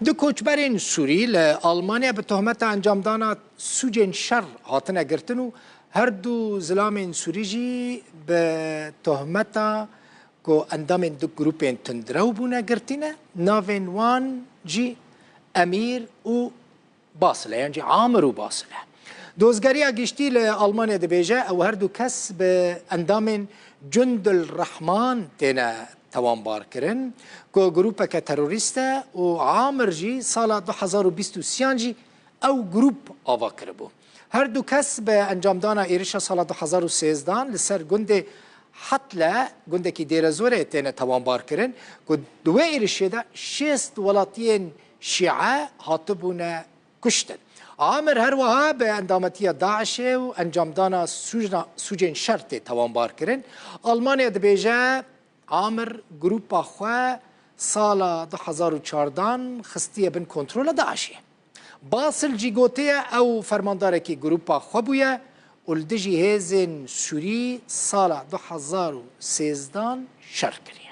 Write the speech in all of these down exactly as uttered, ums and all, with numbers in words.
Du koçberên Sûrî li Almanya bi tohmeta encamdana sûcên şer hatine girtin û her du zilamên Sûrî jî bi tohmeta ku endamên du grûpên tundrew bûne girtî ne. Navên wan jî Emîr û Basil e, yan jî Amir û Basil e. Dozgeriya Giştî li Almanya dibêje, ew her du kes bi endamên Cundul Rehman têne tewanbarkirin, ku grûpeke terorîst e û Amir jî sala du hezar û bîst û sêyan jî ew grûp ava kiribû. Her du kes bi encamdana êrişa sala du hezar û sêzdehan li ser gundê Hetle, gundekî Dêrezorê têne tewanbarkirin, ku di wê êrişê de şêst welatiyên Şîe hatibûne kuştin. Amir her wiha bi endametiya DAIŞê û encamdana sûcna-, sûcên şer tê tewanbarkirin. Almanya dibêje, Amir grûpa xwe sala du hezar û çardan xistiye bin kontrola DAIŞê. Basil jî gotiye, ew fermandarekî grûpa xwe bûye û li dijî hêzên Sûrî sala du hezar û sêzdehan şer kiriye.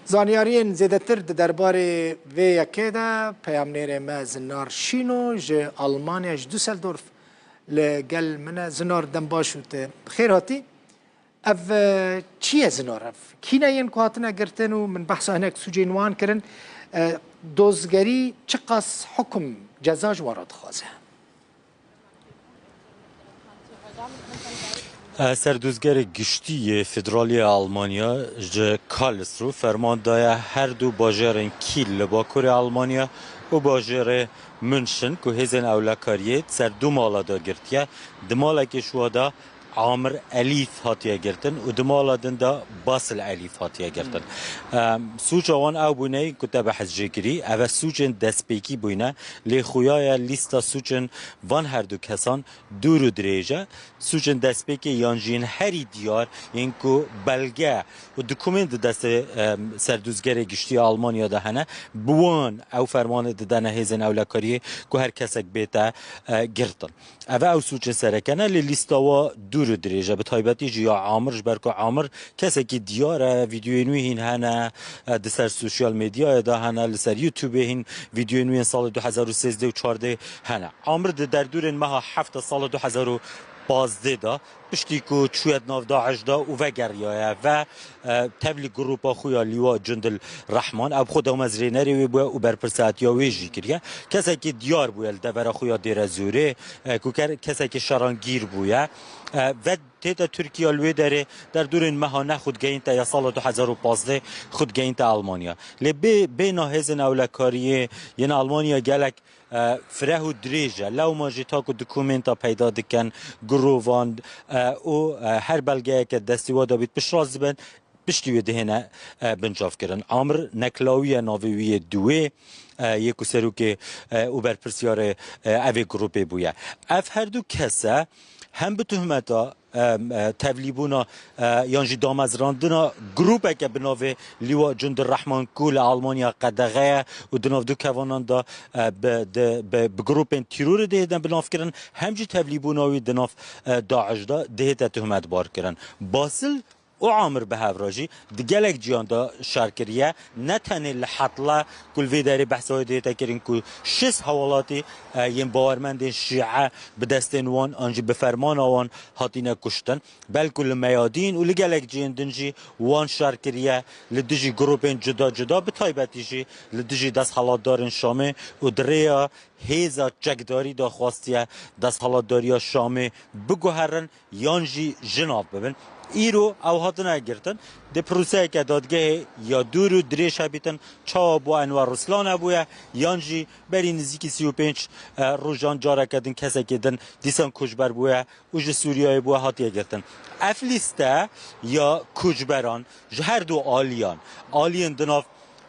Zaniyariyên zêdetir di derbarê vê yekê de peyamnêrê me Zinar Şîno ji Almanya, ji Düsseldorf li gel min e. Zinar, dem baş û te bi xêr hatî. Ev, e, çi ye Zinar ev? Kî ne yên ku hatine girtin û min behsa hinek sûcên wan kirin? E, dozgerî çiqas hukum, ceza ji wan re dixwaze? Serdozgerê Giştî yê Federalî ya Almanya ji Karlsruhe ferman daye her du bajêrên Kiel li bakurê Almanya û bajêrê München ku hêzên ewlekariyê di ser du mala de girtiye, di malekê ji wa de Amir Elîf hatiye girtin û di mala din de Basil Elîf hatiye girtin. Em, sûca wan ew bûne ku te behs jê kirî, ev e sûcên destpêkî bûyne, lê xuya ye lîsta sûcên van her du kesan dûr û dirêj e. Sûcên destpêkê yan jî yên herî diyar yên ku belge û dokumên di destê, em, Serdozgerê Giştî ya Almanya de hene, bi wan ew fermanê didene hêzên ewlekariyê ku her kesek bête, e, girtin. Ev ew sûcên sereke ne, lê lîsta wa dûr û dirêj e. Bi taybetî jî ya Amir, ji ber ku Amir kesekî diyar e, vîdeoyên wî hîn hene, e, di ser sosyal medyayê de hene, li ser YouTubeê hîn vîdeoyên wî yên salê du hezar û sêzdeh û çardeh hene. Amir di derdorên meha heft a sala du hezar û pazdeh de, piştî ku çûye di nav DAIŞ de û vegeriyaye ve, e, tevlî grûpa xwe ya Lîwa Cundul Rehman, ew xwe damezrênerê wê bûye û berpirsatiya wê jî kiriye. Kesekî diyar bûye li devera xwe ya Dêrezorê, e, ku ker-, kesekî şerangîr bûye. E, ve tête Tirkiye li wê derê derdorên meha ne xwe digehînte ya sala du hezar û pazdeh xwe digehînte Almanya. Lê bê, bêhna hêzên ewlekariyê yên Almanya gelek, e, fireh û dirêj e. Lewma jî ta ku dokumenta peyda dikin, girovan, e, û, e, her belgeyeke destê we de bît piştrast dibin, piştî wê dihêne, e, bincavkirin. Amir Neklawiye navê wî yê diwê, e, yê ku serokê, e, û berpirsyarê, e, evê grûpê bûye. Ev her du kese hem bi tuhmeta, e, e, tevlîbûna, e, yan jî damezrandina grûpeke bi navê Lîwa Cundir Rehman ku li Almanya qedexe ye û di nav du kevanan de, e, bi, di, bi, bi grûpên tîrorê dihêne binavkirin, hem jî tevlîbûna wî di nav, e, DAIŞ de dihête tuhmetbarkirin. Basil û Amir bi hev re jî di gelek ciyan de şer kiriye. Ne tenê li Hetle ku li vê derê behsa wê dihête kirin ku şêst hewalatî, e, yên bawermendên Şîe bi destên wan an jî bi fermana wan hatine kuştin. Belku li Meyadîn û li gelek cihên din jî wan şer kiriye li dijî grûpên cuda cuda, bi taybetî jî li dijî desthilatdarên Şamê û di rêya hêza çekdarî de xwestiye desthilatdariya Şamê biguherin yan jî ji nav bibin. Îro ew hatine girtin. Di proseyeke dadgehê ya dûr û dirêj hebîtin, çawa bo Enwer Ruslan hebûye, yan jî berî nizîkî sî û pênc, e, rojan careke din kesekê din dîsan koçber bûye û ji Sûriyeyê bûye hatiye girtin. Ev lîste ya koçberan ji her du aliyan, aliyên di nav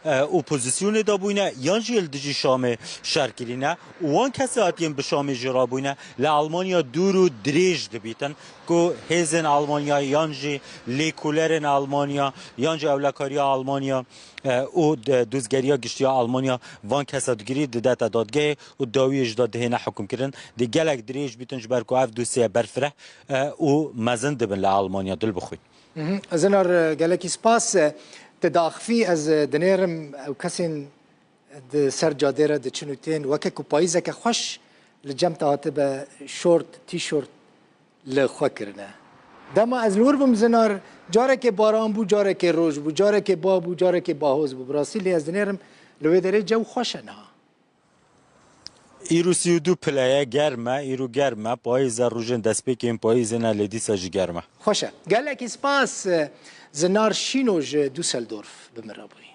e, opozisyonê de bûyne, yan jî li dijî Şamê şer kirîne û wan kesê hatiyên bi Şamê jî rabûyne, li Almanya dûr û dirêj dibîtin ku hêzên Almanya yan jî lêkolerên Almanya yan jî ewlekariya Almanya, e, û d-, dozgeriya giştiya Almanya van kesa digirî didete dadgehê û dawiyê ji de dihêne hukimkirin. Dê gelek dirêj bîtin ji ber ku ev dosye berfireh, e, û mezin dibin li Almanya, dil bixwîn. Mhm. Zinar, e, gelekî spas, e, te daxifî ez, e, dinêrim ew kesên di ser cadê re diçin û tên weke ku payîzeke xweş li cem te hatibe şort, tîşort li xwe kirine. Dema ez li wir bûm Zinar, carekê baran bû, carekê roj bû, carekê ba bû, carekê bahoz bû. Bi rastî lê ez dinêrim li wê derê cew xweş e niha. Îro sî û du pile ye, germ e, îro germ e, payîz e, rojên destpêkên payîzê ne, lê dîsa jî germ e. Xweş e. Gelekî spas, e, Zinar Şîno ji Düsseldorf bi min re bûyî.